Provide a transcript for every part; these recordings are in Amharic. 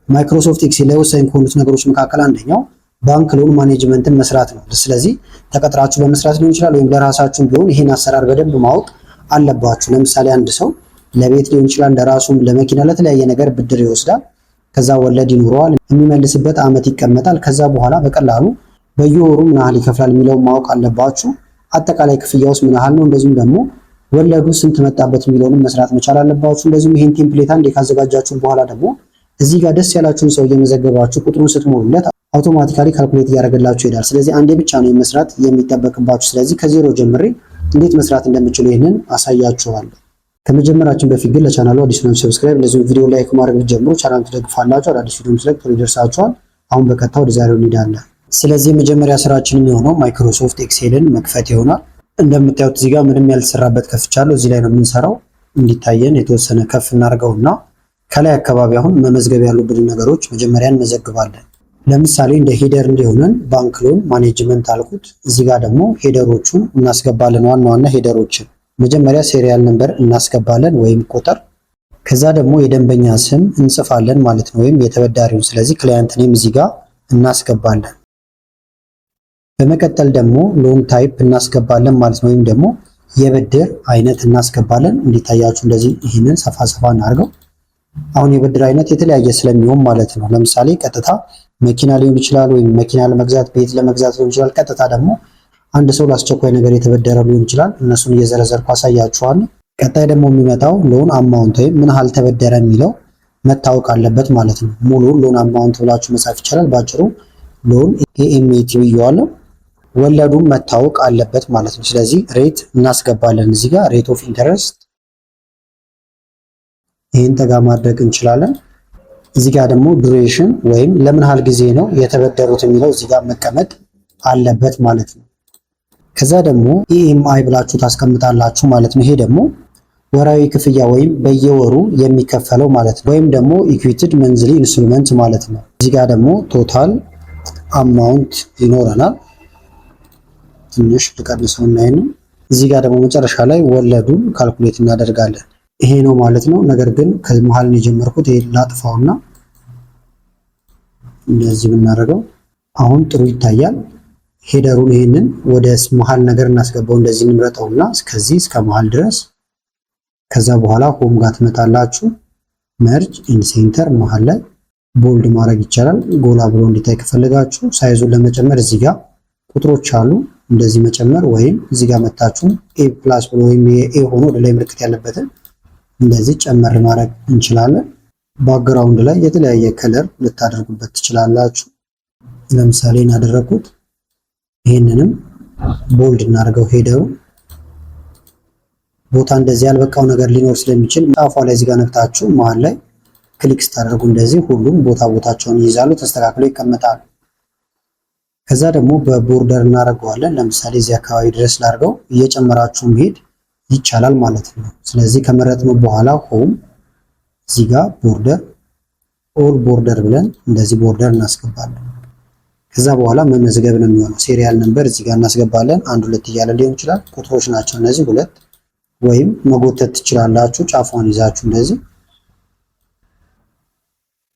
Microsoft Excel ላይ ወሳኝ ከሆኑት ነገሮች መካከል አንደኛው bank loan management ን መስራት ነው። ስለዚህ ተቀጥራችሁ በመስራት ሊሆን ይችላል፣ ወይም ለራሳችሁም ቢሆን ይህን አሰራር በደንብ ማወቅ አለባችሁ። ለምሳሌ አንድ ሰው ለቤት ሊሆን ይችላል፣ ለራሱም፣ ለመኪና፣ ለተለያየ ነገር ብድር ይወስዳል። ከዛ ወለድ ይኖረዋል። የሚመልስበት ዓመት ይቀመጣል። ከዛ በኋላ በቀላሉ በየወሩ ምን ያህል ይከፍላል የሚለውን ማወቅ አለባችሁ። አጠቃላይ ክፍያውስ ምን ያህል ነው፣ እንደዚሁም ደግሞ ወለዱ ስንት መጣበት የሚለውንም መስራት መቻል አለባችሁ። እንደዚሁም ይህን template አንዴ ካዘጋጃችሁ በኋላ ደግሞ እዚህ ጋር ደስ ያላችሁን ሰው እየመዘገባችሁ ቁጥሩን ስትሞሉለት automatically calculate እያደረገላችሁ ይሄዳል። ስለዚህ አንዴ ብቻ ነው መስራት የሚጠበቅባችሁ። ስለዚህ ከዜሮ ጀምሬ እንዴት መስራት እንደምችሉ ይህንን አሳያችኋለሁ። ከመጀመራችን በፊት ግን ለቻናሉ አዲስ ነው subscribe፣ እንደዚሁም ቪዲዮ like ማድረግ ብትጀምሩ ቻናሉን ትደግፋላችሁ። አዳዲስ ቪዲዮም ስለቅ ቶሎ ይደርሳችኋል። አሁን በቀጥታ ወደ ዛሬው እንሄዳለን። ስለዚህ የመጀመሪያ ስራችን የሚሆነው Microsoft Excel ን መክፈት ይሆናል። እንደምታዩት እዚህ ጋር ምንም ያልተሰራበት ከፍቻለሁ። እዚህ ላይ ነው የምንሰራው። እንዲታየን የተወሰነ ከፍ እናደርገውና ከላይ አካባቢ አሁን መመዝገብ ያሉብንን ነገሮች መጀመሪያ እንመዘግባለን። ለምሳሌ እንደ header እንዲሆነን bank loan management አልኩት። እዚህ ጋር ደግሞ header ኦቹን እናስገባለን። ዋና ዋና header ኦችን መጀመሪያ serial number እናስገባለን ወይም ቁጥር። ከዛ ደግሞ የደንበኛ ስም እንጽፋለን ማለት ነው፣ ወይም የተበዳሪውን። ስለዚህ client name እዚህ ጋር እናስገባለን። በመቀጠል ደግሞ loan type እናስገባለን ማለት ነው፣ ወይም ደግሞ የብድር አይነት እናስገባለን። እንዲታያችሁ እንደዚህ ይህንን ሰፋ ሰፋ እናድርገው። አሁን የብድር አይነት የተለያየ ስለሚሆን ማለት ነው። ለምሳሌ ቀጥታ መኪና ሊሆን ይችላል፣ ወይም መኪና ለመግዛት፣ ቤት ለመግዛት ሊሆን ይችላል። ቀጥታ ደግሞ አንድ ሰው ለአስቸኳይ ነገር የተበደረ ሊሆን ይችላል። እነሱን እየዘረዘርኩ አሳያችኋለሁ። ቀጣይ ደግሞ የሚመጣው loan amount ወይም ምን ያህል ተበደረ የሚለው መታወቅ አለበት ማለት ነው። ሙሉውን loan amount ብላችሁ መጻፍ ይቻላል። ባጭሩ loan AMT ብየዋለሁ። ወለዱም መታወቅ አለበት ማለት ነው። ስለዚህ rate እናስገባለን እዚህ ጋር rate of interest፣ ይህን ጠጋ ማድረግ እንችላለን። እዚህ ጋር ደግሞ duration ወይም ለምን ያህል ጊዜ ነው የተበደሩት የሚለው እዚህ ጋር መቀመጥ አለበት ማለት ነው። ከዛ ደግሞ EMI ብላችሁ ታስቀምጣላችሁ ማለት ነው። ይሄ ደግሞ ወራዊ ክፍያ ወይም በየወሩ የሚከፈለው ማለት ነው። ወይም ደግሞ equated monthly installment ማለት ነው። እዚህ ጋር ደግሞ total amount ይኖረናል። ትንሽ ልቀንሰው እና እዚህ ጋር ደግሞ መጨረሻ ላይ ወለዱን calculate እናደርጋለን። ይሄ ነው ማለት ነው። ነገር ግን ከመሀል ነው የጀመርኩት። ይሄ ላጥፋውና እንደዚህ ብናደርገው አሁን ጥሩ ይታያል። Header ኡን ይሄንን ወደ መሀል ነገር እናስገባው። እንደዚህ እንምረጠውና እስከዚህ እስከ መሀል ድረስ፣ ከዛ በኋላ home ጋር ትመጣላችሁ። Merge and center፣ መሀል ላይ bold ማድረግ ይቻላል። ጎላ ብሎ እንዲታይ ከፈለጋችሁ size ኡን ለመጨመር እዚህ ጋር ቁጥሮች አሉ። እንደዚህ መጨመር ወይም እዚህ ጋር መታችሁ A plus ብሎ ወይም A ሆኖ ወደ ላይ ምልክት ያለበትን እንደዚህ ጨመር ማድረግ እንችላለን። Background ላይ የተለያየ color ልታደርጉበት ትችላላችሁ። ለምሳሌ እናደረኩት፣ ይህንንም bold እናደርገው header ኡ። ቦታ እንደዚህ ያልበቃው ነገር ሊኖር ስለሚችል ጫፏ ላይ እዚህ ጋር ነክታችሁ መሀል ላይ click ስታደርጉ እንደዚህ ሁሉም ቦታ ቦታቸውን ይይዛሉ፣ ተስተካክለው ይቀመጣሉ። ከዛ ደግሞ በ border እናደርገዋለን። ለምሳሌ እዚህ አካባቢ ድረስ ላድርገው፣ እየጨመራችሁ መሄድ ይቻላል ማለት ነው። ስለዚህ ከመረጥነው በኋላ home፣ እዚህ ጋር border፣ all border ብለን እንደዚህ border እናስገባለን። ከዛ በኋላ መመዝገብ ነው የሚሆነው። Serial number እዚህ ጋር እናስገባለን። አንድ ሁለት እያለ ሊሆን ይችላል። ቁጥሮች ናቸው እነዚህ፣ ሁለት፣ ወይም መጎተት ትችላላችሁ ጫፏን ይዛችሁ እንደዚህ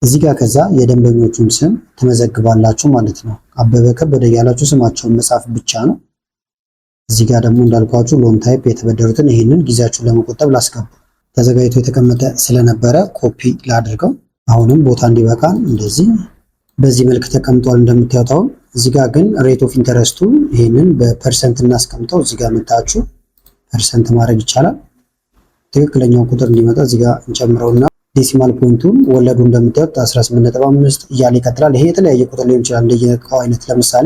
እዚህ ጋር። ከዛ የደንበኞቹን ስም ትመዘግባላችሁ ማለት ነው። አበበ ከበደ እያላችሁ ስማቸውን መጻፍ ብቻ ነው። እዚህ ጋር ደግሞ እንዳልኳችሁ loan type የተበደሩትን፣ ይህንን ጊዜያችሁን ለመቆጠብ ላስገቡ፣ ተዘጋጅቶ የተቀመጠ ስለነበረ ኮፒ ላድርገው። አሁንም ቦታ እንዲበቃን እንደዚህ በዚህ መልክ ተቀምጧል እንደምታዩት። አሁን እዚህ ጋር ግን rate of interest ኡን ይህንን በ percent እናስቀምጠው። እዚህ ጋር መታችሁ percent ማድረግ ይቻላል። ትክክለኛው ቁጥር እንዲመጣ እዚህ ጋር እንጨምረውና decimal point ኡን፣ ወለዱ እንደምታዩት 18.5 እያለ ይቀጥላል። ይሄ የተለያየ ቁጥር ሊሆን ይችላል እንደየእቃው አይነት። ለምሳሌ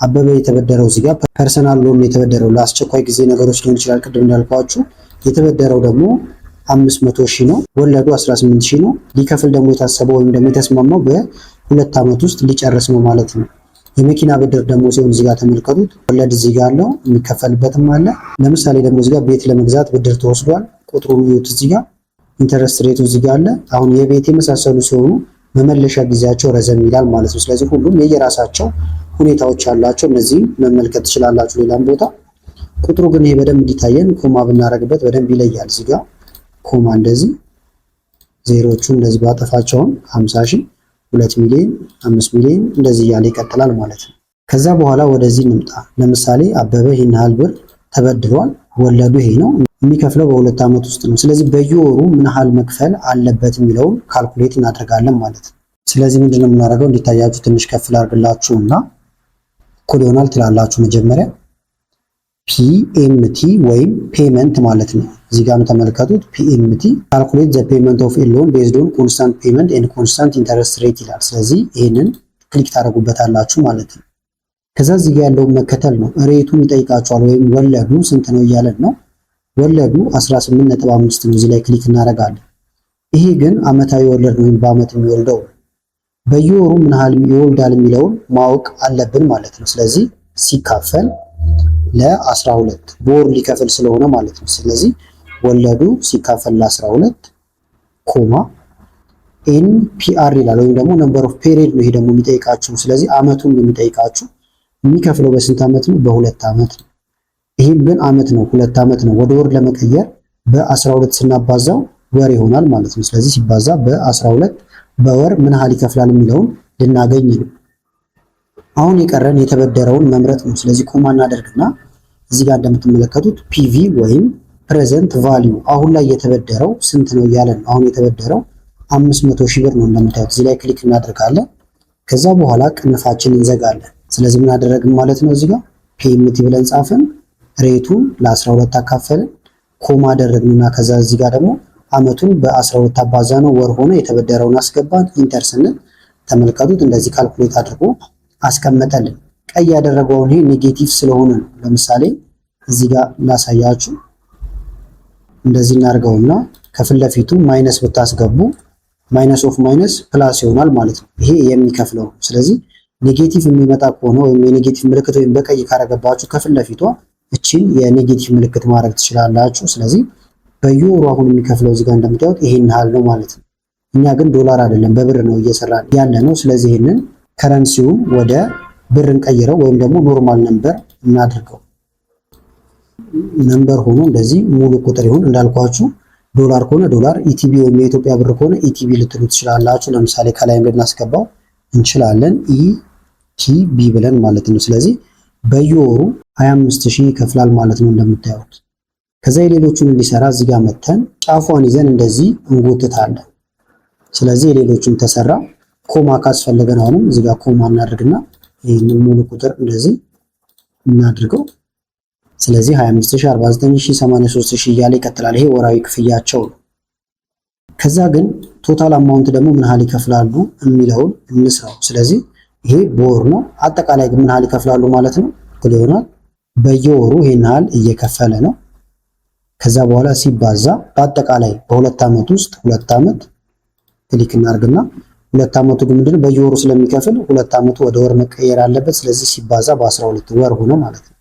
አበበ የተበደረው እዚህ ጋር personal loan የተበደረው ለአስቸኳይ ጊዜ ነገሮች ሊሆን ይችላል። ቅድም እንዳልኳችሁ የተበደረው ደግሞ 500 ሺህ ነው። ወለዱ 18 ሺህ ነው። ሊከፍል ደግሞ የታሰበው ወይም ደግሞ የተስማማው በ2 ዓመት ውስጥ ሊጨርስ ነው ማለት ነው። የመኪና ብድር ደግሞ ሲሆን እዚህ ጋር ተመልከቱት። ወለድ እዚህ ጋር አለው፣ የሚከፈልበትም አለ። ለምሳሌ ደግሞ እዚህ ጋር ቤት ለመግዛት ብድር ተወስዷል። ቁጥሩን እዩት፣ እዚህ ጋር interest rate ኡ እዚህ ጋር አለ። አሁን የቤት የመሳሰሉ ሲሆኑ መመለሻ ጊዜያቸው ረዘም ይላል ማለት ነው። ስለዚህ ሁሉም የየራሳቸው ሁኔታዎች አሏቸው። እነዚህም መመልከት ትችላላችሁ ሌላም ቦታ። ቁጥሩ ግን ይሄ በደንብ እንዲታየን comma ብናደርግበት በደንብ ይለያል። እዚህ ጋር comma እንደዚህ ዜሮቹ እንደዚህ ባጠፋቸውን 50 ሺህ 2 ሚሊዮን፣ 5 ሚሊዮን እንደዚህ እያለ ይቀጥላል ማለት ነው። ከዛ በኋላ ወደዚህ እንምጣ። ለምሳሌ አበበ ይህን ያህል ብር ተበድሯል። ወለዱ ይሄ ነው። የሚከፍለው በ2 ዓመት ውስጥ ነው። ስለዚህ በየወሩ ምን ያህል መክፈል አለበት የሚለውን calculate እናደርጋለን ማለት ነው። ስለዚህ ምንድነው የምናደርገው? እንዲታያችሁ ትንሽ ከፍ ላድርግላችሁ እና እኩል ይሆናል ትላላችሁ። መጀመሪያ PMT ወይም payment ማለት ነው። እዚህ ጋር ተመልከቱት። PMT calculate the payment of a loan based on constant payment and constant interest rate ይላል። ስለዚህ ይህንን click ታደርጉበታላችሁ ማለት ነው። ከዛ እዚህ ጋር ያለውን መከተል ነው። Rate ኡን ይጠይቃችኋል ወይም ወለዱ ስንት ነው እያለን ነው። ወለዱ 18.5 ነው። እዚህ ላይ click እናደርጋለን። ይሄ ግን አመታዊ ወለድ ነው ወይም በአመት የሚወልደው። በየወሩ ምን ያህል ይወልዳል የሚለውን ማወቅ አለብን ማለት ነው። ስለዚህ ሲካፈል ለ12፣ በወር ሊከፍል ስለሆነ ማለት ነው። ስለዚህ ወለዱ ሲካፈል ለ12 comma NPR ይላል ወይም ደግሞ number of period ነው። ይሄ ደግሞ የሚጠይቃችሁ። ስለዚህ አመቱን ነው የሚጠይቃችሁ። የሚከፍለው በስንት ዓመት ነው? በ2 ዓመት ነው። ይህም ግን አመት ነው፣ 2 ዓመት ነው። ወደ ወር ለመቀየር በ12 ስናባዛው ወር ይሆናል ማለት ነው። ስለዚህ ሲባዛ በ12 በወር ምን ያህል ይከፍላል የሚለውን ልናገኝ ነው። አሁን የቀረን የተበደረውን መምረጥ ነው። ስለዚህ comma እናደርግና እዚህ ጋር እንደምትመለከቱት PV ወይም present value አሁን ላይ የተበደረው ስንት ነው እያለን ነው። አሁን የተበደረው 500,000 ብር ነው እንደምታዩት። እዚህ ላይ click እናደርጋለን። ከዛ በኋላ ቅንፋችን እንዘጋለን። ስለዚህ ምን አደረግን ማለት ነው? እዚህ ጋር PMT ብለን ጻፍን፣ rate ኡን ለ12 አካፈልን፣ comma አደረግንና ከዛ እዚህ ጋር ደግሞ አመቱን በ12 አባዛነው፣ ወር ሆነ፣ የተበደረውን አስገባን። Enter ስንል ተመልከቱት እንደዚህ calculate አድርጎ አስቀመጠልን። ቀይ ያደረገውን ይሄ negative ስለሆነ ነው። ለምሳሌ እዚህ ጋር ላሳያችሁ። እንደዚህ እናድርገውና ከፊት ለፊቱ minus ብታስገቡ minus of minus plus ይሆናል ማለት ነው። ይሄ የሚከፍለው ነው። ስለዚህ negative የሚመጣ ከሆነ ወይም የ negative ምልክት ወይም በቀይ ካረገባችሁ ከፊት ለፊቷ እቺን የ negative ምልክት ማድረግ ትችላላችሁ። ስለዚህ በየወሩ አሁን የሚከፍለው እዚህ ጋር እንደምታዩት ይሄን ያህል ነው ማለት ነው። እኛ ግን ዶላር አይደለም በብር ነው እየሰራን ያለ ነው። ስለዚህ ይሄንን currency ውን ወደ ብር እንቀይረው ወይም ደግሞ normal number እናድርገው። Number ሆኖ እንደዚህ ሙሉ ቁጥር ይሁን። እንዳልኳችሁ ዶላር ከሆነ ዶላር፣ ETB ወይም የኢትዮጵያ ብር ከሆነ ETB ልትሉ ትችላላችሁ። ለምሳሌ ከላይም ልናስገባው እንችላለን ETB ብለን ማለት ነው። ስለዚህ በየወሩ 25,000 ይከፍላል ማለት ነው እንደምታዩት። ከዛ የሌሎቹን እንዲሰራ እዚህ ጋር መተን ጫፏን ይዘን እንደዚህ እንጎትታለን። ስለዚህ የሌሎቹን ተሰራ። Comma ካስፈለገን አሁንም እዚህ ጋር comma እናድርግና ይህንን ሙሉ ቁጥር እንደዚህ እናድርገው። ስለዚህ 25,000፣ 49,000፣ 83,000 እያለ ይቀጥላል። ይሄ ወራዊ ክፍያቸው ነው። ከዛ ግን total amount ደግሞ ምን ያህል ይከፍላሉ የሚለውን እንስራው። ስለዚህ ይሄ በወር ነው። አጠቃላይ ግን ምን ያህል ይከፍላሉ ማለት ነው? እኩል ይሆናል በየወሩ ይሄን ያህል እየከፈለ ነው። ከዛ በኋላ ሲባዛ በአጠቃላይ በ2 ዓመት ውስጥ፣ 2 ዓመት click እናርግና 2 ዓመቱ ግን ምንድነው በየወሩ ስለሚከፍል 2 ዓመቱ ወደ ወር መቀየር አለበት። ስለዚህ ሲባዛ በ12 ወር ሆነ ማለት ነው።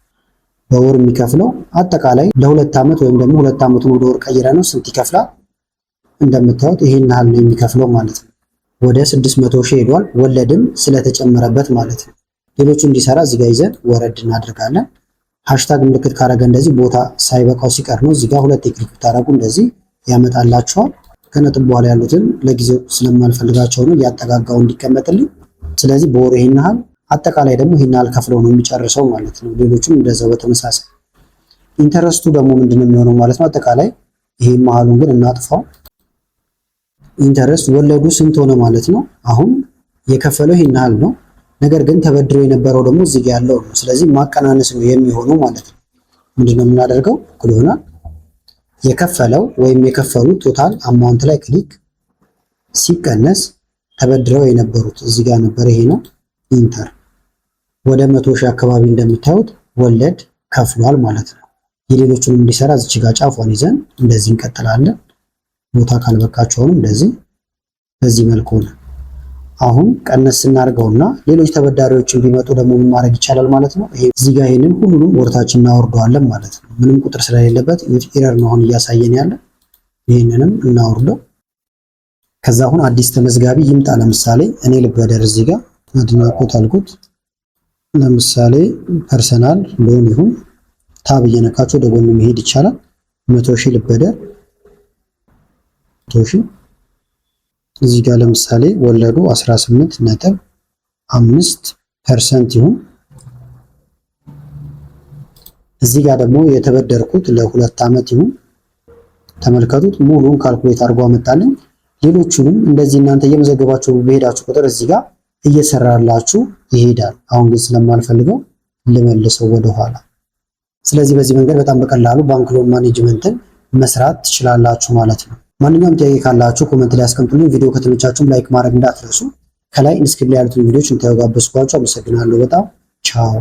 በወር የሚከፍለው አጠቃላይ ለ2 ዓመት ወይም ደግሞ 2 ዓመቱን ወደ ወር ቀይረነው ስንት ይከፍላል? እንደምታዩት ይሄን ያህል ነው የሚከፍለው ማለት ነው። ወደ 600,000 ሄዷል፣ ወለድም ስለተጨመረበት ማለት ነው። ሌሎቹ እንዲሰራ እዚህ ጋር ይዘን ወረድ እናደርጋለን። Hashtag ምልክት ካረገ እንደዚህ ቦታ ሳይበቃው ሲቀር ነው። እዚህ ጋር ሁለት click ብታደርጉ እንደዚህ ያመጣላችኋል። ከነጥብ በኋላ ያሉትን ለጊዜው ስለማልፈልጋቸው ነው እያጠጋጋው እንዲቀመጥልኝ። ስለዚህ በወሩ ይሄን ያህል፣ አጠቃላይ ደግሞ ይሄን ያህል ከፍለው ነው የሚጨርሰው ማለት ነው። ሌሎቹም እንደዛው በተመሳሳይ። Interest ኡ ደግሞ ምንድነው የሚሆነው ማለት ነው? አጠቃላይ ይሄ መሀሉን ግን እናጥፋው። Interest ወለዱ ስንት ሆነ ማለት ነው? አሁን የከፈለው ይሄን ያህል ነው። ነገር ግን ተበድሮ የነበረው ደግሞ እዚህ ጋር ያለው ነው። ስለዚህ ማቀናነስ ነው የሚሆነው ማለት ነው። ምንድነው የምናደርገው? እኩል ይሆናል የከፈለው ወይም የከፈሉት total amount ላይ click ሲቀነስ ተበድረው የነበሩት እዚህ ጋር ነበር። ይሄ ነው፣ enter። ወደ 100,000 አካባቢ እንደምታዩት ወለድ ከፍሏል ማለት ነው። የሌሎቹንም እንዲሰራ እዚች ጋር ጫፏን ይዘን እንደዚህ እንቀጥላለን። ቦታ ካልበቃቸውም እንደዚህ በዚህ መልኩ ሆነ። አሁን ቀነስ ስናደርገውና ሌሎች ተበዳሪዎችን ቢመጡ ደግሞ ምን ማድረግ ይቻላል ማለት ነው? ይሄ እዚህ ጋር ይሄንን ሁሉንም ወደታች እናወርደዋለን ማለት ነው። ምንም ቁጥር ስለሌለበት error ነው አሁን እያሳየን ያለ። ይሄንንም እናወርደው። ከዛ አሁን አዲስ ተመዝጋቢ ይምጣ። ለምሳሌ እኔ ልበደር፣ እዚህ ጋር አድናቆት አልኩት። ለምሳሌ personal loan ይሁን፣ tab እየነካችሁ ወደ ጎን መሄድ ይቻላል። 100,000 ልበደር፣ 100,000። እዚህ ጋር ለምሳሌ ወለዱ 18.5% ይሁን። እዚህ ጋር ደግሞ የተበደርኩት ለ2 ዓመት ይሁን። ተመልከቱት፣ ሙሉን calculate አድርጎ አመጣልኝ። ሌሎቹንም እንደዚህ እናንተ እየመዘገባችሁ በሄዳችሁ ቁጥር እዚህ ጋር እየሰራላችሁ ይሄዳል። አሁን ግን ስለማልፈልገው ልመልሰው ወደኋላ። ስለዚህ በዚህ መንገድ በጣም በቀላሉ bank loan management ን መስራት ትችላላችሁ ማለት ነው። ማንኛውም ጥያቄ ካላችሁ comment ላይ አስቀምጡልኝ። ቪዲዮ ከተመቻችሁም like ማድረግ እንዳትረሱ። ከላይ end screen ላይ ያሉትን ቪዲዮዎች እንድታዩ ጋበዝኳችሁ። አመሰግናለሁ በጣም። ቻው።